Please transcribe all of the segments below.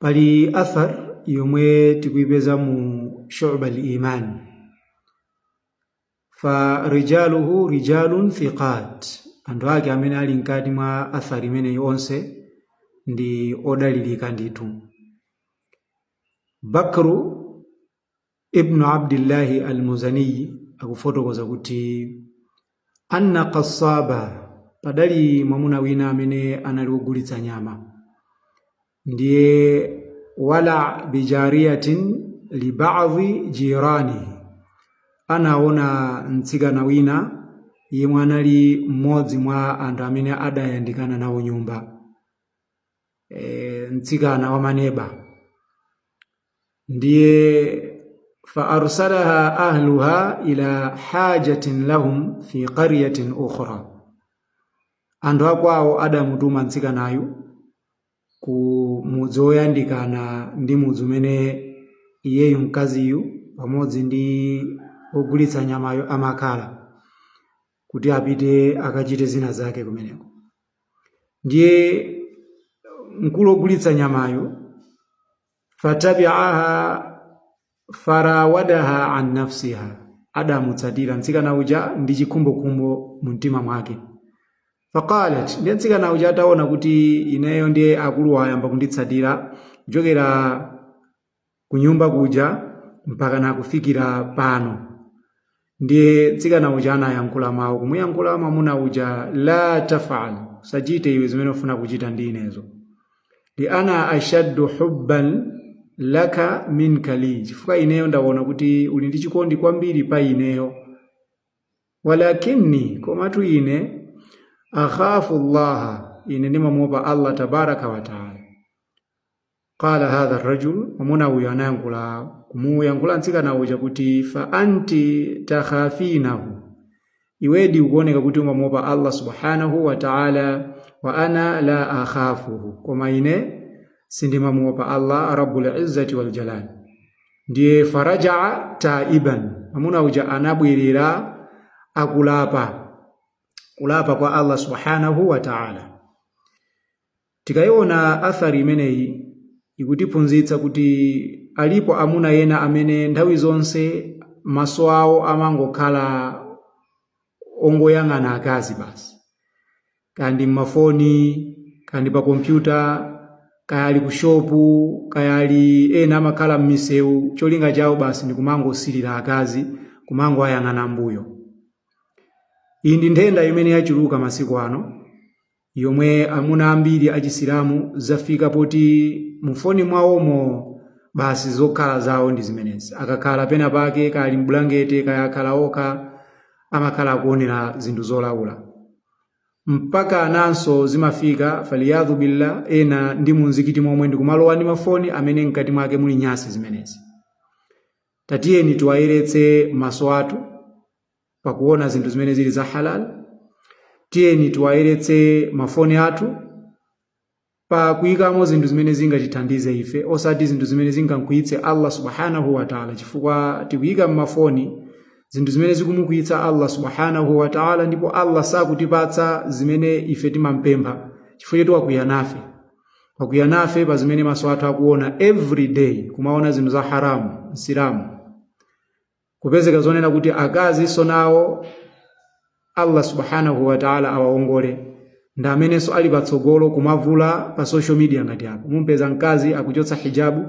Pali athar yomwe tikuipeza mu Shu'ba al-Iman, fa rijaluhu rijalun thiqat, anthu ake amene ali mkati mwa athar imeneyi onse ndi odalirika ndithu. Bakru ibnu Abdillahi al-Muzaniyi akufotokoza kuti anna qassaba, padali mwamuna wina amene anali wogulitsa nyama, ndiye wala bijariyatin li ba'dhi jiranihi, anaona mtsikana wina yemwe anali mmodzi mwa anthu amene adayandikana nawo nyumba, mtsikana wa maneba, ndiye fa arsalaha ahluha ila hajatin lahum fi qaryatin ukhra, anthu akwawo adamutuma mtsikanayu ku mudzi woyandikana ndi mudzi umene iyeyu mkaziyu pamodzi ndi ogulitsa nyamayo amakhala, kuti apite akachite zina zake kumeneko. Ndiye mkulu ogulitsa nyamayo fatabi'aha farawadaha an nafsiha, adamutsatira mtsikana uja ndi chikhumbokhumbo mu mtima mwake. Faqalat, ndiye mtsikana uja ataona kuti ineyo ndiye akulu ayamba kunditsatira kuchokera kunyumba kuja mpaka nakufikira pano, ndiye mtsikana uja anayankhula mawu kumuyankhula mwamuna uja, la tafal, usachite iwe zimene ufuna kuchita ndi inezo, li ana ashaddu hubban laka minka li, chifukwa ineyo ndaona kuti uli ndi chikondi kwambiri pa ineyo, walakinni, komatu ine akhafu llaha, ine ndimamuopa Allah tabaraka wa taala. Qala hadha rajul, mwamuna uyu anayankhula kumuyankhula mtsikana uja kuti fa anti takhafinahu, iwedi ukuoneka kuti umamuopa Allah subhanahu wa ta'ala, wa ana la akhafuhu, koma ine sindimamuopa Allah rabbul izzati wal jalal. Ndiye farajaa taiban, mwamuna uja anabwerera akulapa, kulapa kwa Allah subhanahu wa ta'ala. Tikayiona athari imeneyi ikutiphunzitsa kuti alipo amuna ena amene nthawi zonse maso awo amangokhala ongoyang'ana akazi basi, kandi mmafoni, kandi pa kompyuta, kaya ali ku shopu, kaya ali ena amakhala m'misewu, cholinga chawo basi ndi kumangosilira akazi, kumangoayang'ana mbuyo. Iyi ndi nthenda imene yachuluka masiku ano, yomwe amuna ambiri achisilamu zafika poti mufoni mwawomo basi zokhala zawo ndi zimenezi. Akakhala pena pake, kaya ali mbulangete, kaya akhala okha, amakhala akuonera zinthu zolaula, mpaka ananso zimafika faliyadhu billah, ena ndi munzikiti momwe ndikumalowa ndi mafoni amene mkati mwake muli nyasi zimenezi. Tatiyeni tiwayeretse maso athu pakuona zinthu zimene zili za halal. Tiyeni tiwayeretse mafoni athu pakuyikamo zinthu zimene zingatithandize ife, osati zinthu zimene zingamkwiyitse Allah subhanahu wa ta'ala, chifukwa tikuyika mmafoni zinthu zimene zikumukwiyitsa Allah subhanahu wa ta'ala, ndipo Allah sakutipatsa zimene ife timampempha chifukwa choti wakwiya nafe, wakwiya nafe pa zimene maso athu akuona every day, kumaona zinthu za haramu. Msilamu kupezeka zonena kuti akazi nawo Allah subhanahu wa ta'ala awaongole, ndi amenenso ali patsogolo kumavula pa social media. Ngati apo mumpeza mkazi akuchotsa hijabu,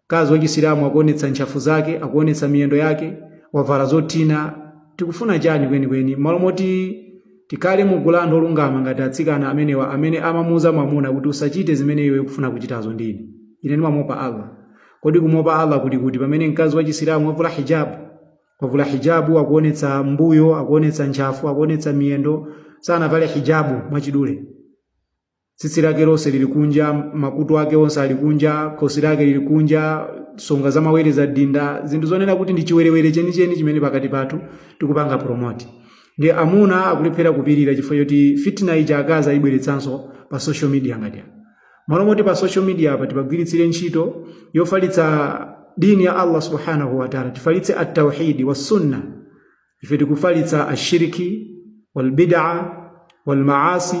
mkazi wachisilamu akuonetsa ntchafu zake, akuonetsa miyendo yake, wavala zothina. Tikufuna chani kwenikweni? Malo moti tikhale mugulu la anthu olungama ngati atsikana amenewa amene amamuuza mwamuna kuti usachite zimene iwe ukufuna kuchitazo ndine, ine ndimamuopa Allah. Kodi kumuopa Allah kuli kuti pamene mkazi wachisilamu wavula hijabu, wavula hijabu, akuonetsa mbuyo, akuonetsa ntchafu, akuonetsa miyendo, sanavale hijabu mwachidule, tsitsi lake lonse lili kunja, makutu ake onse ali kunja, khosi lake lili kunja, songa za mawere za dinda, zinthu zonena kuti ndi chiwerewere chenicheni chimene pakati pathu tikupanga promote. Ndi amuna akulephera kupirira chifukwa choti fitina ija akazi ayibweretsanso pa social media. Ngati apa malo moti pa social media apa tipagwiritsire ntchito yofalitsa dini ya Allah subhanahu wa ta'ala, tifalitse at-tauhidi wa sunna, ife tikufalitsa ashiriki wal bid'a wal maasi.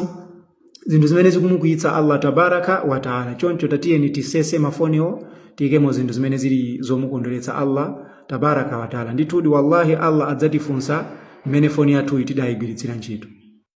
Zinthu zimene zikumukwiyitsa Allah tabaraka wa taala. Choncho tatiyeni tisese mafoniwo, tiyikemo zinthu zimene zili zomukondweretsa Allah tabaraka wa taala. Ndithudi wallahi, Allah adzatifunsa mmene foni yathuyi tidayigwiritsira ntchito.